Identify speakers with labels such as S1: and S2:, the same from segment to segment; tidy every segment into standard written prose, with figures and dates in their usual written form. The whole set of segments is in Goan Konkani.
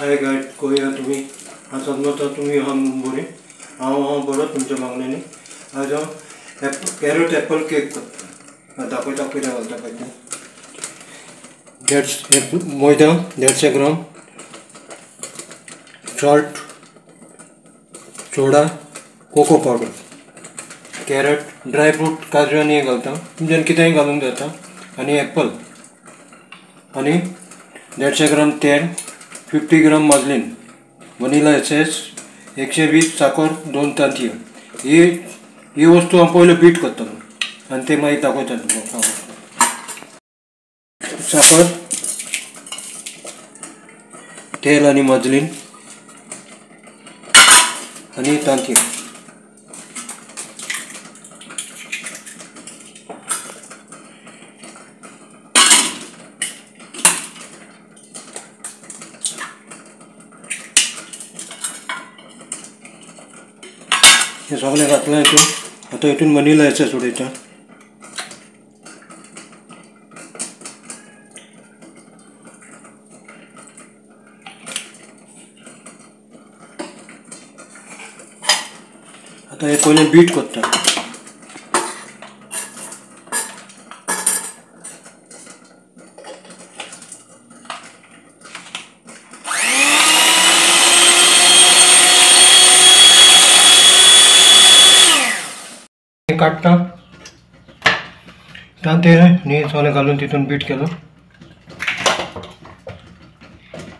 S1: हाय गायड कोया तुम्ही आसात तुमी आहा बरी हांव हांव बरो तुमच्या मागण्यांनी. आज हांव कॅरट एप्पल केक करता. दाखयता कितें घालता पळय तें. मैदा 150 gram, salt, soda, cocoa powder, carrot, dry fruit काजू आनी हें घालता, तुमच्यान कितेंय घालूंक जाता, आनी एप्पल, आनी 150 ग्राम तेल, 50 ग्राम माजलीन, वनिला एसेन्स, 120 साखर, 2 तांतयां. ही वस्तू हांव पयलीं बीट करतलो आनी ते मागीर दाखयता तुमकां. साखर, तेल आनी माजलीन आनी तांतयां. हे सगळें घातलां हितून. आतां हितून वनिला एसेन्स उडयता. आतां हे पयलें बीट करता. काडटा तांतें आनी सगळें घालून तितून बीट केलो.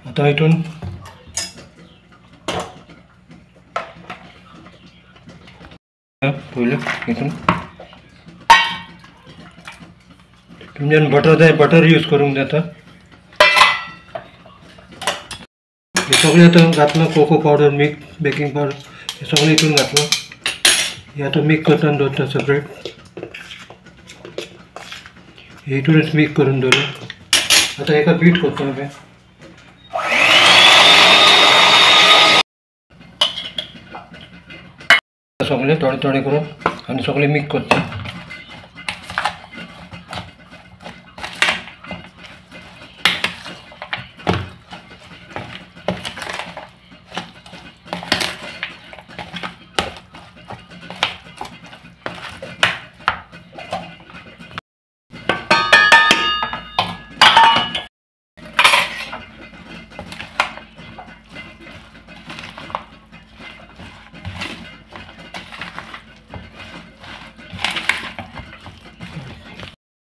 S1: आतां हितून पयलें हितून तुमच्यान बटर जाय बटर यूज करूंक जाता. हें सगळें आतां घातलां, cocoa powder, milk, baking powder, हें सगळें हितून घातलां. हे आतां मिक्स करता दवरता सेपरेट. हितूनच मिक्स करून दवरलें. आतां हेका बीट करता हांवें. सगळें थोडें थोडें करून आनी सगळें मिक्स करता.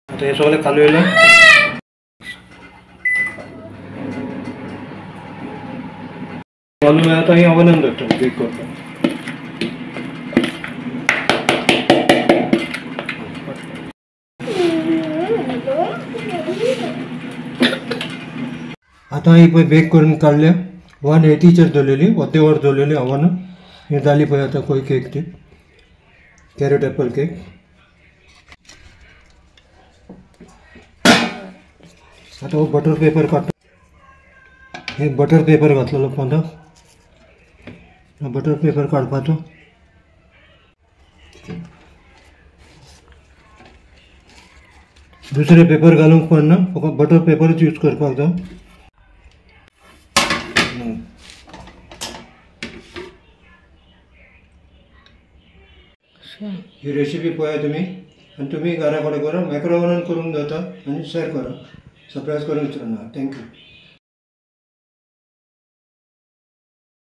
S1: आतां हें सगळें कालयलें. घालून आतां हें ओवनान दवरता बेक करपाक. आतां ही पळय बेक करून काडल्या. 180चेर दवरलेली, अर्दें वर दवरलेली ओवनान. ही जाली पळय आतां खंय केक ती, कॅरट एप्पल केक. आतां हो बटर पेपर काडटा. हे बटर पेपर घातलेलो पोंदाक, बटर पेपर काडपाचो. दुसरे पेपर घालूंक पडना, फकत बटर पेपरूच यूज करपाक जाय. ही रेसिपी पळया तुमी आनी तुमी घरा कडेन करा, मायक्रोवेवान करूंक जाता आनी शेअर करा. सरप्रायज करूंक विसरना. Thank you.